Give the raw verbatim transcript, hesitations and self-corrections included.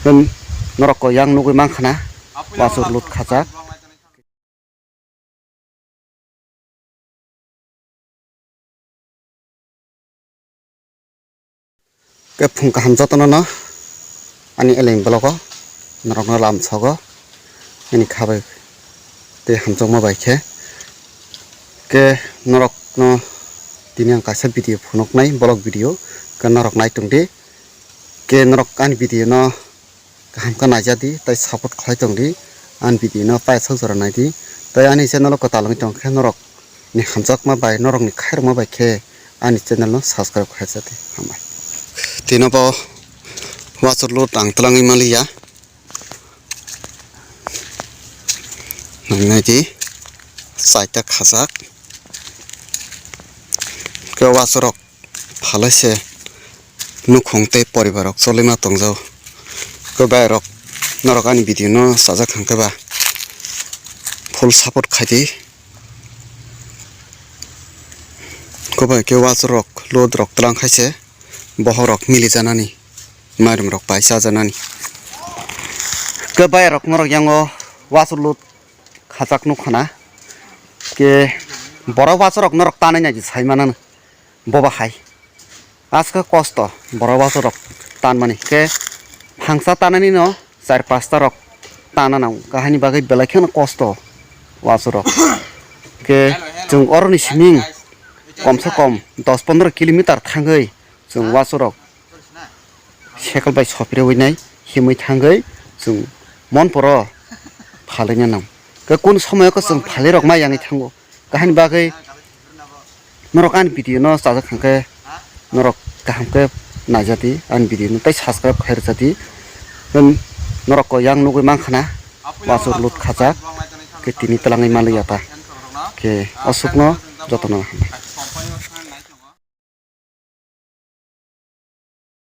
Norok ko yang nugwi mankha na, wasur lut khajak. Khe phung kaham jotono no ani eleng blogo norokno lamsogo ani khabai tei hamjakma bai khe. Khe norokno tini ang kaisa video phunuknai, vlog video, khe norok nai tongdi. Khe norok ani video no kaham khe naijadi tei support khlai tongdi, ani video no paithak jora naidi tei ani channel o kwtal wngwi tongkhe norok ni hamjakma bai norok ni khairokma bai khe ani channel no subscribe khlai jadi. Hambai. Tino bo wasur lut ang twlangwi manliya. Nang naidi, chaita khajak. Khe wasur rok phalai se nukhung tei poribar rok choli ma tong jao. Khe bai rok norok ani video no chajak hwnkhe ba full support khai di. Khe bai khe wasur rok lut rok twlang khai se bohok rok mili janani, mairum rok pai cha janani. Khe bai rok norok yango wasur lut khajak nukha na. Khe borok wasur rok norok tanai nai sai manano. Boba hai. Askhe kosto borok wasur rok tanmani. Khe phangsa tanani no char pasta rok tana nang. Kahini bagwi belai kheno kosto wasur rok. Khe chwng oroni siming komse kom dos pondro kilometer thangwi chwng wasur rok cycle bai sopirwi nai himwi thangwi chwng Monporo phalwi nang. Khe kun somoyo khe chwng phalwi rok mai yangwi thango. Kahini bagwi norok ani video no chajak hwnkhe norok kaham khe naijadi ani video no tei subscribe khai rwjadi. Norok ko yang nugwi mankha na wasur lut khajak khe tini twlangwi manliya ta khe aswkno jotono hambai.